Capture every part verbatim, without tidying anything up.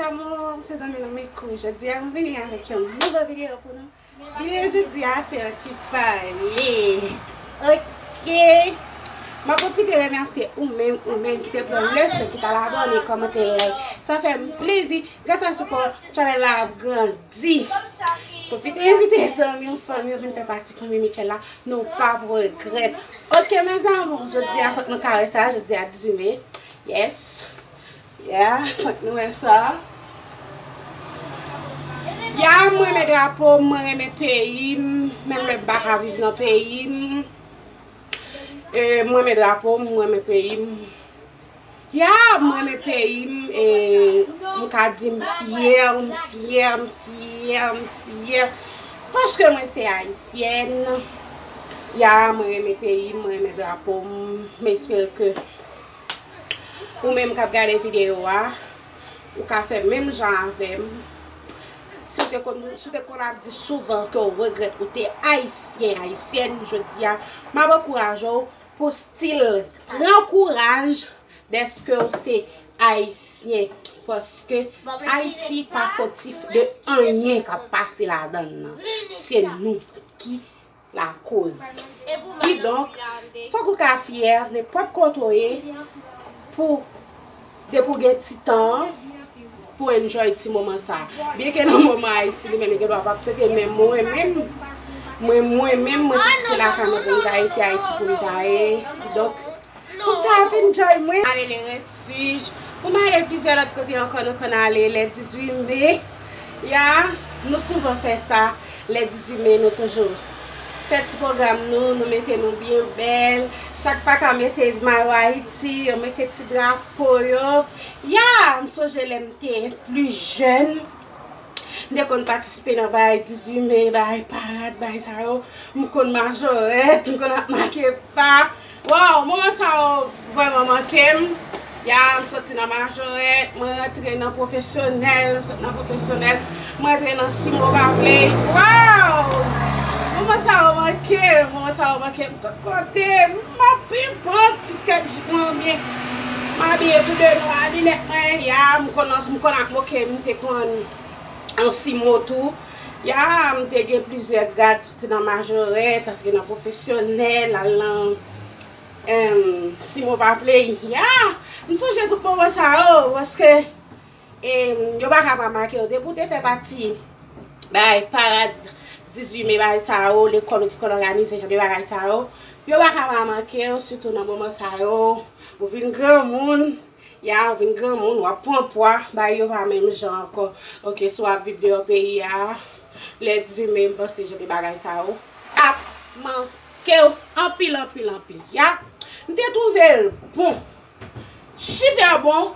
Amour, se zanmi nou Mikou. Jodi a, m vini avèk yon nouvo videyo pou nou. Videyo jodi a, se yon ti pale. Ok. M ap pwofite remèsye ou menm, ou menm ki te pran leson, ki t al abòne, kòmante, like. Sa fè m plezi. Gras a sipò, chanèl la ap grandi. Pwofite envite zanmi w, fanmi w vin fè pati fanmi Michel la. Nou p ap regrèt. Ok, mes amours, jodi a fòk nou kare sa, jodi a dizuit me. Yes. Yeah, fòk nou wè sa. Ya, mwen renmen drapo m, mwen renmen peyi m, menm lè m pa ka viv nan peyi m. E, mwen renmen drapo m, mwen renmen peyi m. Ya, mwen renmen peyi m, e, m ka di m fyè, m fyè, m fyè, m fyè. Paske mwen se ayisyèn. Ya, mwen renmen peyi m, mwen renmen drapo m. M espere ke ou menm k ap gade videyo a, ou ka fè menm jan avè m. Si w te konn, si w te konn ap di souvan ke w regrèt ou te ayisyen, ayisyèn, jodi a, m ap ankouraje w pou still pran kouraj dèske w se ayisyen. Paske Ayiti pa fotif de anyen k ap pase ladan l nan. Se nou ki lakoz. Kidonk, fòk ou ka fyè nenpòt kote w ye pou, depi w gen ti tan an, pou enjoy ti moman sa. Byenke nan moman Ayiti li menm, li gen dwa p ap fete, men mwen menm, mwen, mwen menm, mwen santi se lakay mwen pou m ta ye, se Ayiti pou m ta ye. Kidonk, pou m ta ap enjoy mwen. Ale le refij. Pou m ale plizyè lòt kote ankò, nou konn ale lè dizuit me. Ya, nou souvan fè sa. Lè dizuit me, nou toujou fè ti pwogram nou, nou mete nou byen bèl. Sa k pa ka mete mayo Ayiti, yo mete ti drapo yo. Ya, m sonje lè m te pli jèn. M te konn patisipe nan bagay dizuit me, bagay parad, bagay sa yo. M konn majorèt, m konn ap make pa. Waw, moman sa yo vrèman manke m. Ya, m soti nan majorèt, mwen rantre nan pwofesyonèl, m sot nan pwofesyonèl, mwen rantre nan simo pa play. Waw! Moman sa yo manke m, moman sa yo manke m tout kote. M ap pipan ti tèt jip mwen byen. M abiye tou de nwa, linèt mwen, ya, m konn, m konn ap moke m, m te konn an simo tou. Ya, m te gen plizyè grad, soti nan majorèt, antre nan pwofesyonèl, al nan, em, simo pa play. Ya, m sonje tout moman sa yo, paske, em, yo pa ka pa make yo. Depi w te fè pati bagay parad dizuit me, bagay sa yo, lekòl ou te konn òganize jan de bagay sa yo, yo pa ka pa manke w, sitou nan moman sa yo. Ou vin granmoun, ya, ou vin granmoun, w ap pran pwa, bagay yo pa menm jan ankò. Ok, si w ap viv deyò peyi a, lè dizuit me, m panse jan de bagay sa yo ap manke w anpil, anpil, anpil, ya. M te twouve l bon, sipè bon,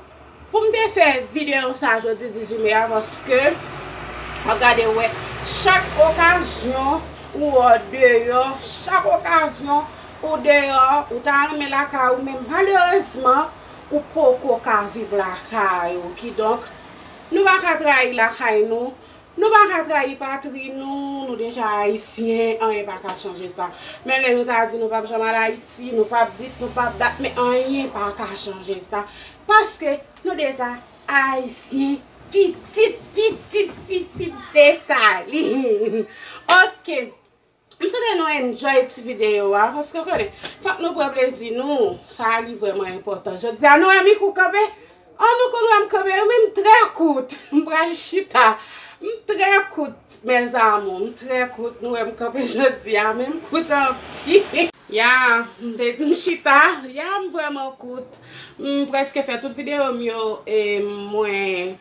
pou m te fè videyo sa jodi dizuit me a, paske w ap gade, wè, chak okazyon ou wè w deyò, chak okazyon ou deyò, ou ta renmen lakay ou, men malerezman, ou poko ka viv lakay ou. Kidonk, nou pa ka trayi lakay nou, nou pa ka trayi patri nou, nou deja ayisyen, anyen pa ka chanje sa. Men lè nou ta di nou p ap janm al Ayiti, nou p ap dis, nou p ap dat, men anyen pa ka chanje sa. Paske nou deja ayisyen, pitit, pitit, pitit Desalin. Ok. M swete nou enjoy ti videyo a, paske w konnen, fòk nou pran plezi nou. Sa a li vrèman enpòtan. Jodi a, nou wè Mikou kanpe? Oh, nou konn wè m kanpe, men m trè kout. M pral chita. M trè kout, mes amours, m trè kout. Nou wè m kanpe jodi a, men m kout anpil. Ya, m te, m chita. Ya, m vrèman kout. M prèske fè tout videyo m yo, e mwen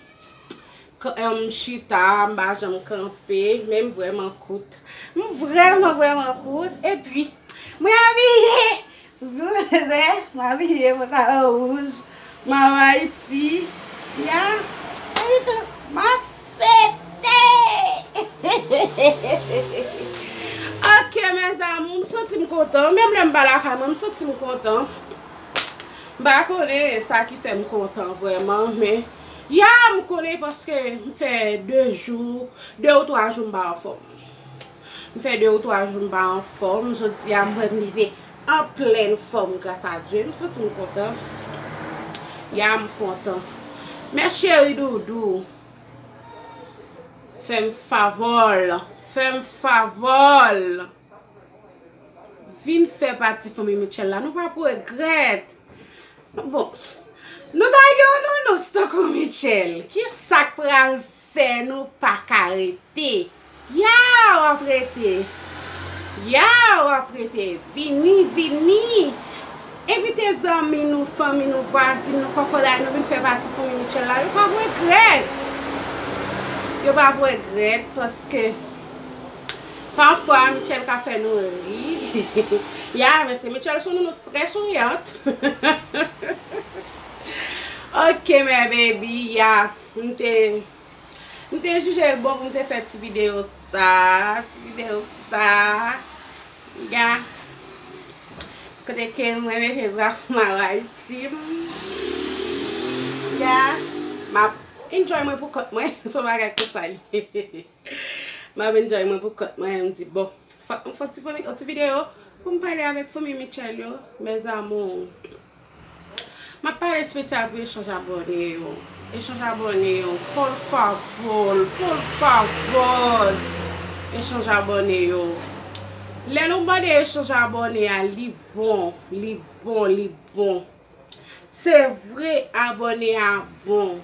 K-, m chita, m pa janm kanpe, men m vrèman kout. M vrèman, vrèman kout. Epi, mwen abiye vè, m abiye pantalon wouj, m al Ayiti. Ya, epi tou, m ap fete! Ok, mes amours, m santi m kontan. Menm lè m pa lakay mwen, m santi m kontan. M pa konnen sa ki fè m kontan vrèman, men ya, m konnen paske m fè de jou, de ou twa jou m pa anfòm. M fè de ou twa jou m pa anfòm. Jodi a, m wè m rive an plèn fòm, gras a Dye. M santi m kontan. Ya, m kontan. Mes chéris doudous. Fè m favòl, fè m favòl. Vin fè pati fanmi Mitchell la, nou p ap regrèt. Bon, nou ta gen yon nounous tankou Mitchell. Ki sa k pral fè nou pa ka rete? Ya, w ap rete. Ya, w ap rete. Vini, vini. Envite zanmi nou, fanmi nou, vwazin nou, kòkòday nou vin fè pati fanmi Mitchell la. Yo p ap regrèt. Yo p ap regrèt paske pafwa Mitchell ka fè nou ri. Ya, men se Mitchell se yon nounous trè souriant. Ok, my baby, ya. M te, m te jije l bon pou m te fè ti videyo sa, ti videyo sa. Ya. Kote ke mwen mete bra pou m a Ayiti. Ya. M ap enjoy mwen pou kont mwen. Se yon bagay konsa li ye. M ap enjoy mwen pou kont mwen. M di, bon, fòk m fè yon ti fanmi, yon ti videyo pou m pale avèk fanmi Mitchell yo. Mes amours. M ap pale espesyal pou echanj abòne yo. Echanj abòne yo. Por favor, por favor. Echanj abòne yo. Lè nou mande echanj abòne a, li bon, li bon, li bon. Se vre, abòne a bon.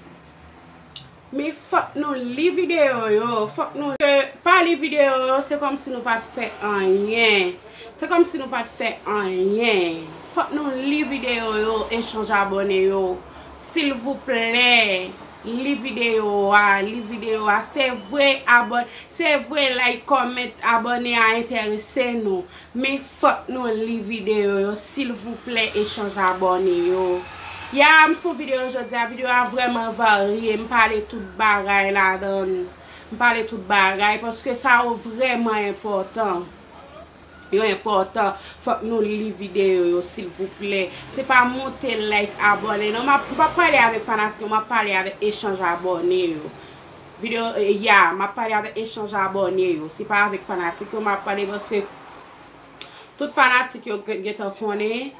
Men fòk nou li videyo yo, fòk nou, ke pa li videyo yo, se kòmsi nou pa t fè anyen. Se kòmsi nou pa t fè anyen. Fòk nou li videyo yo, echanj abòne yo. Silvouplè, li videyo a, li videyo a. Se vre, abò-, se vre, like, comment, abòne a enterese nou. Men fòk nou li videyo yo, silvouplè, echanj abòne yo. Ya, m fè yon videyo jodi a, videyo a vrèman varye, m pale tout bagay ladan l. M pale tout bagay, paske sa yo vrèman enpòtan. Yo enpòtan, fòk nou li videyo yo, silvouplè. Se pa monte like, abòne, non, m ap, m p ap pale avèk fanatik yo, m ap pale avèk echanj abòne yo. Videyo, eh, ya, m ap pale avèk echanj abòne yo. Se pa avèk fanatik yo m ap pale, paske tout fanatik yo gen-, gentan konnen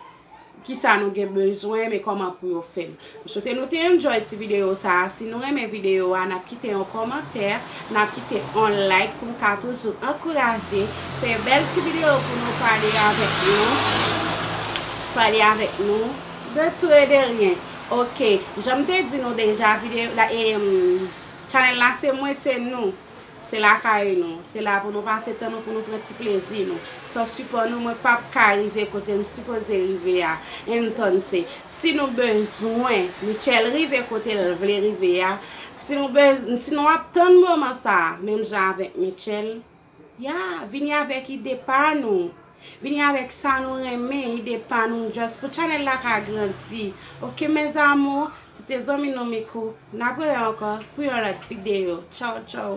kisa nou gen bezwen, men kòman pou yo fè l. M swete nou te enjoy ti videyo sa a. Si nou renmen videyo a, n ap kite yon kòmantè, n ap kite yon like pou m ka toujou ankouraje, fè bèl ti videyo pou nou pale avèk nou. Pale avèk nou de tout et de rien. Ok, jan m te di nou deja, videyo la, e, channel la se mwen, se nou. Se lakay nou. Se la pou nou pase tan nou, pou nou pran ti plezi nou. San sipò nou, mwen p ap ka rive kote m sipoze rive a. Entonse, si nou bezwen Mitchell rive kote l vle rive a, si nou bez-, si nou ap tann moman sa a, menm jan avèk Mitchell, ya, vini avèk ide pa nou. Vini avèk sa nou renmen, ide pa nou, just pou channel la ka grandi. Ok, mes amours, se te zanmi nou Mikou. N ap wè ankò pou yon lòt videyo. Tchaw, tchaw.